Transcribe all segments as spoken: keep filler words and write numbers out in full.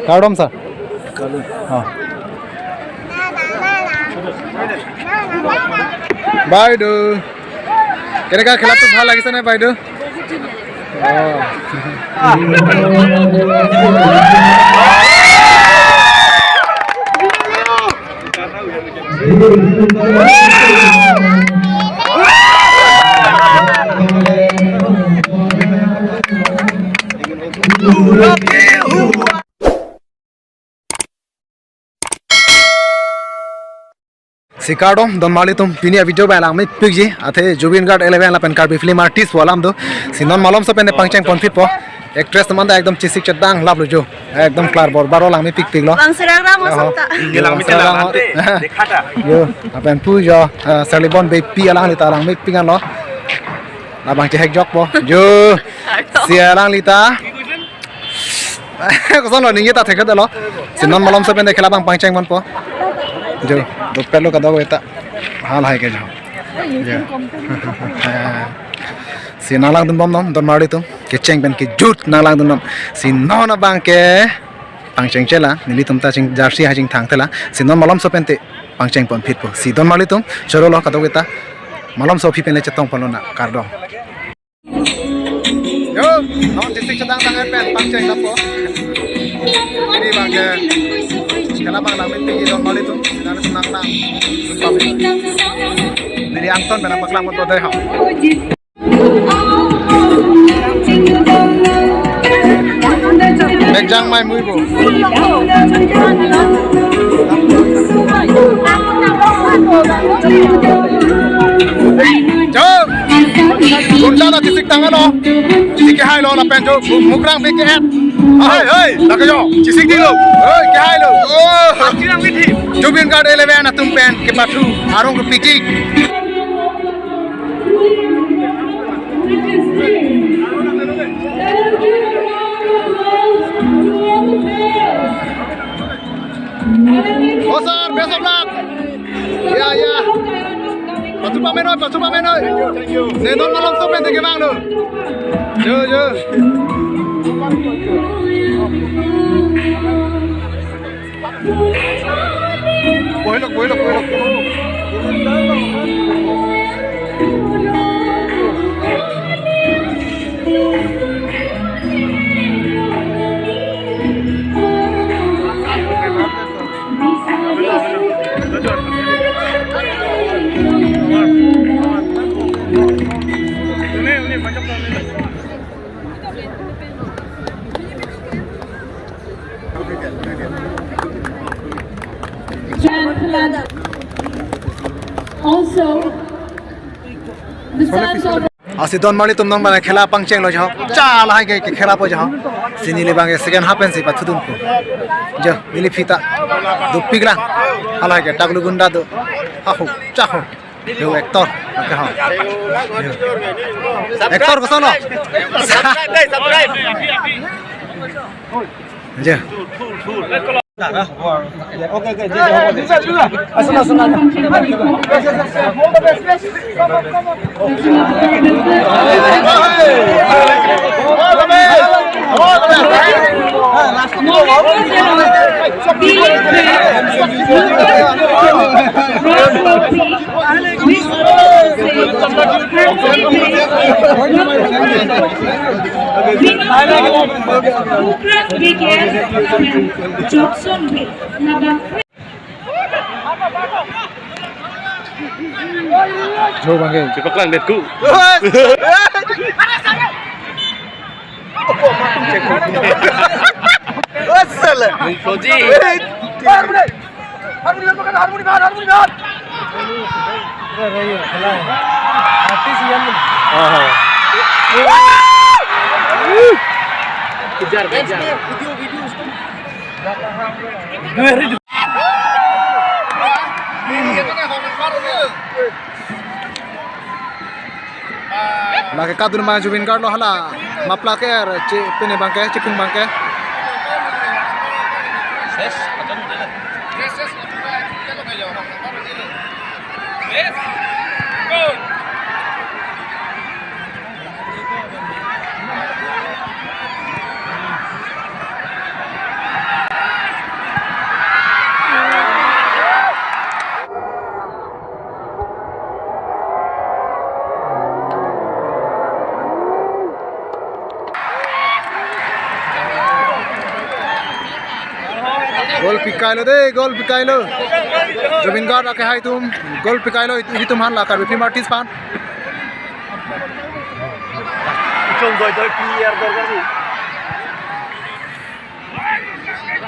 Kardom sir. অ। বাইদেউ, কেনেকা খেলাটো ভাল লাগিছে নে বাইদেউ? অ। Si kardom, don marli atum, pini a-video bai langmepikji, athe Zubeen Garg Eleven lapen Karbi film artist pu alam do. Si non malomso pen pangcheng ponphitpo. Actress atum anta ekdom chesik chedang lap lo jo. Ekdom klar bor baro langmepikpiklo. Bang serang rang. Oho. Osomta. Yo, langmepik serang lang rang. Ante, dekha ta. Yo, lapen pu jo, eh, Serlibon Beypi alanglita langmepik anlo. Labang chehek jokpo. Jo. Si alanglita. Kosonlo ningje ta thekthedetlo. Si non malomso pen khela abang pangcheng ponpo. Jo, dopetlo kadokave ta. Halahai ke jo. Jo. Si nanglangdunbomnon, don marli atum. Kecheng pen kejut nanglangdunnon. Si non abang ke pangcheng chela, nelitum ta ching jersey ha chingthangthelang. Si non malomso pen pangcheng ponphitpo. Si don marli atum, chorolo kadokave ta. Malomso aphi pen le chetong ponlonang, kardom. Yo, non chesik chedang tang pen pangcheng lapo. Pini abang ke khela abang langmepikji don marli atum, si nanglitum nangnang. Neli angton pen nangpaklang ponpo dei ho. Mek jang mai mui bo. Jo. Kunja na chesik tang ano. Ike hai lo lapen jo. Mukrang beke et. Hai, hai. Lake jo. Chesik dinglo. Hai, ke hai lo. Oh. Zubeen Garg Eleven atum pen kepathu arong kepiji. Oh, sir, best of luck. Ya, ya. Pathu pamenoi, pathu pamenoi. Ne non malomso pen ke vanglo. Jo, jo. Bohilok, bohilok, bohilok. Also, the sons of Asi don marli atum non mane khela pangchenglo jo. Cha lahai ke, ke khelapo jo. Si neli abang ke second half pensi pathudunpo. Jo, neli aphi ta dopiklang. Halahai ke Taglu Gunda do. Aho, cha ho. Jo actor. Oke ho. Jo. Actor kosonlo? Subscribe deh, subscribe. Jo. Johnson. Jo bang ke. Chepaklang det ku. Asal. Mung Fauji. Harmoni, harmoni, harmoni, harmoni. Artis yan. Aha. Kejar, kejar. Lake kadun ma Zubeen Garg lo hala. Mapla ke er, che, pine bang ke, chepung bang ke. Goal pikailo de, goal pikailo. Zubeen Garg akehai atum goal pikailo, ilitum aphan la Karbi Film Artist aphan.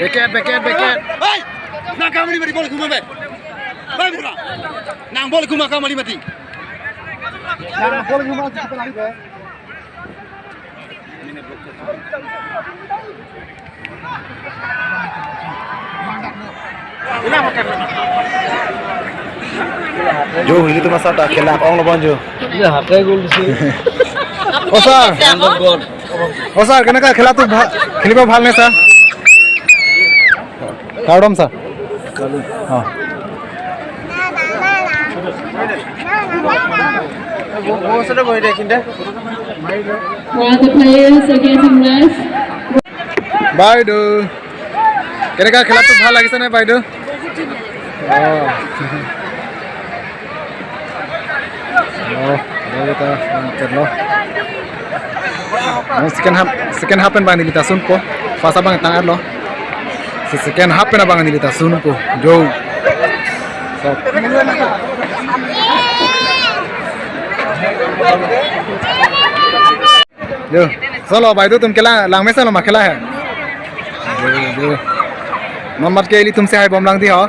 Beket, beket, beket. Hey! Nang kamali mati bol kuma be. Hey, mura. Nang bol kuma kamali mati. Nang bol kuma mati kita lagi be. Jo, ilitum asar ta khela ong lo bon jo. Iya, hakai gol si. O sir. Gol. O sir, কেনেকা খেলাটো ভা-, খেলিব ভালনে sir? Kardom sir. O. While the players are getting rest. বাইদেউ, কেনেকা খেলাটো ভাল লাগিছে নে বাইদেউ? অ। অ, বাইদেউ এটা, অ, খেললো। অ, second half, second half pen abang neli ta sunpo. First abang tang-etlo. Si second half pen abang neli ta sunpo. Jo. So. Jo, solo, baidu tum kelang, langmesen lo ma khela hai. Jo, jo. Mamat ke ilitum si haibom lang di ho.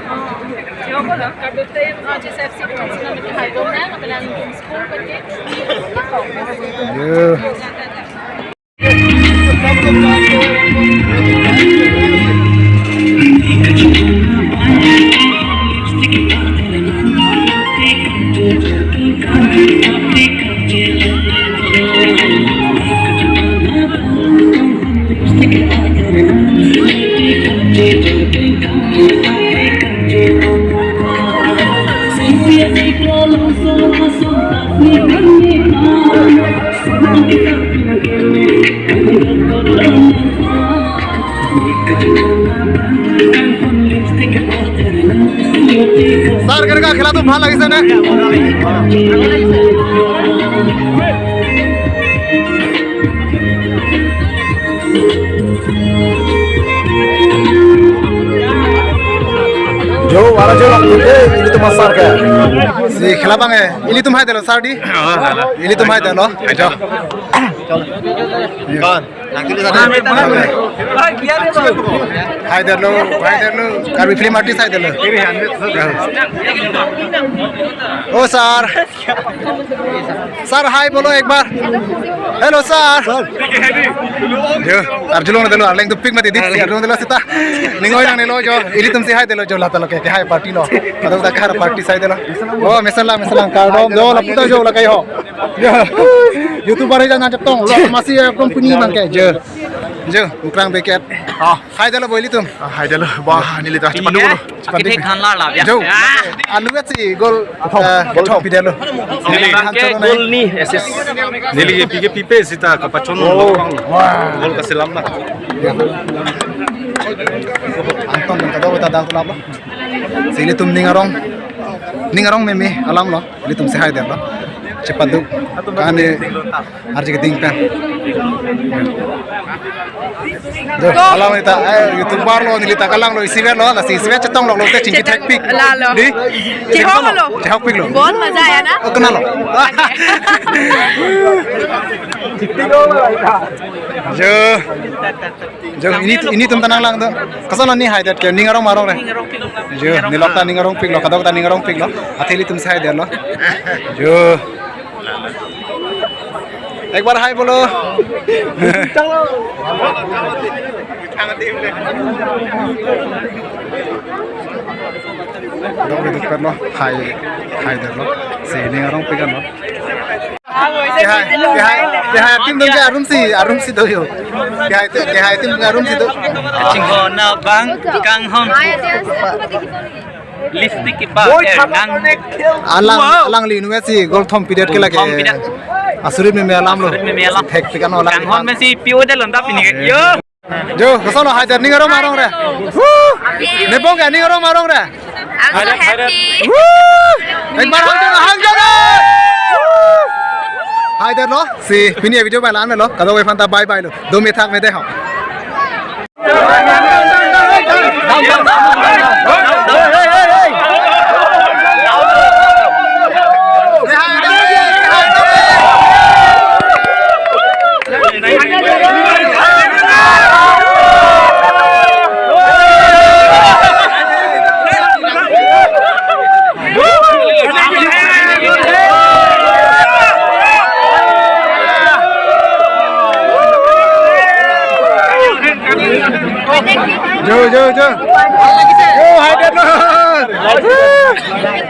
Jo. Sir, কেনেকা খেলাটো ভাল লাগিছে নে? Jo, wara jo, eh, ilitum asar ke. Si khela abang eh, ilitum haidetlo sir di. Ilitum haidetlo. Ajo. Haidetlo, haidetlo, Karbi Film Artist haidetlo. O sir. Sir, hi bolo ek bar. Hello sir. Yo, arjulong delo, arleng tupik mati di. Arjulong delo sita. Ning oi nangne lo jo. Ilitum si haidetlo jo, lata lo ke, ke hai party lo. Kadokave party si haidetlo. O, mesen lang, mesen lang, kardom. Jo, laputa jo, lakai ho. Jo. YouTuber aja nang chetong lo, masih ekdom puni bang ke. Jo. Jo, ukrang beket. Ah, haidetlo bo ilitum. Ah, haidetlo. Bah, neli ta cepat dulu. Cepat dulu. Akithek than la la ya. Jo. Ah. Alu vet si gol, eh, gol thom pidetlo. Neli bang ke gol ni assist. Neli ke pike pipe sita kapachon. Oh. Wah. Gol kaselam na. Anton dan kadokave ta dang tulap lo. Si ilitum ning arong. Ning arong meme alam lo. Ilitum si haidetlo. Cepat du. Kani arje keding pen. Jo, alam neli ta, eh, YouTuber lo, neli ta kelang lo, isi vet lo, lasi isi vet chetong lo, lo te chingki thekpik. Lalo. Di? Chehok lo. Chehokpiklo. Bahut maza aaya na? Oh, kenal lo. Jo. Jo, ini, initum ta nanglang tu. Koson lo ne haidet ke, ning arong ma arong re. Jo, nelok ta ning arongpiklo, kadokave ta ning arongpiklo. Athe ilitum si haidetlo. Jo. Ek bar hi bolo. Dok dok perlo. Hi, haidetlo. Si ning arongpik anlo. Kehai, kehai, kehai atum dong ke arum si, arum si do jo. Kehai, kehai atum arum si do. Chinghon abang kanghon. Lipstick kipa, eh, nang. Alang, wow. Alangli inutvet si gol thom pidet ke lake. Thom pidet. Asurit meme alam lo. Asurit meme alam. Thekpik anlo alang. Kanghon mesi pio de lonta pini ke. Yo. Jo, koson lo haidet ning arong ma arong re. Woo! Nepong ke ning arong ma arong re. I'm so happy. Woo! Ek bar hang jana, hang jana. Woo! Haidetlo, si pini video bai la-an lo. Kadokave aphan ta bye bye lo. Do methak mede ho. Jo, jo, jo.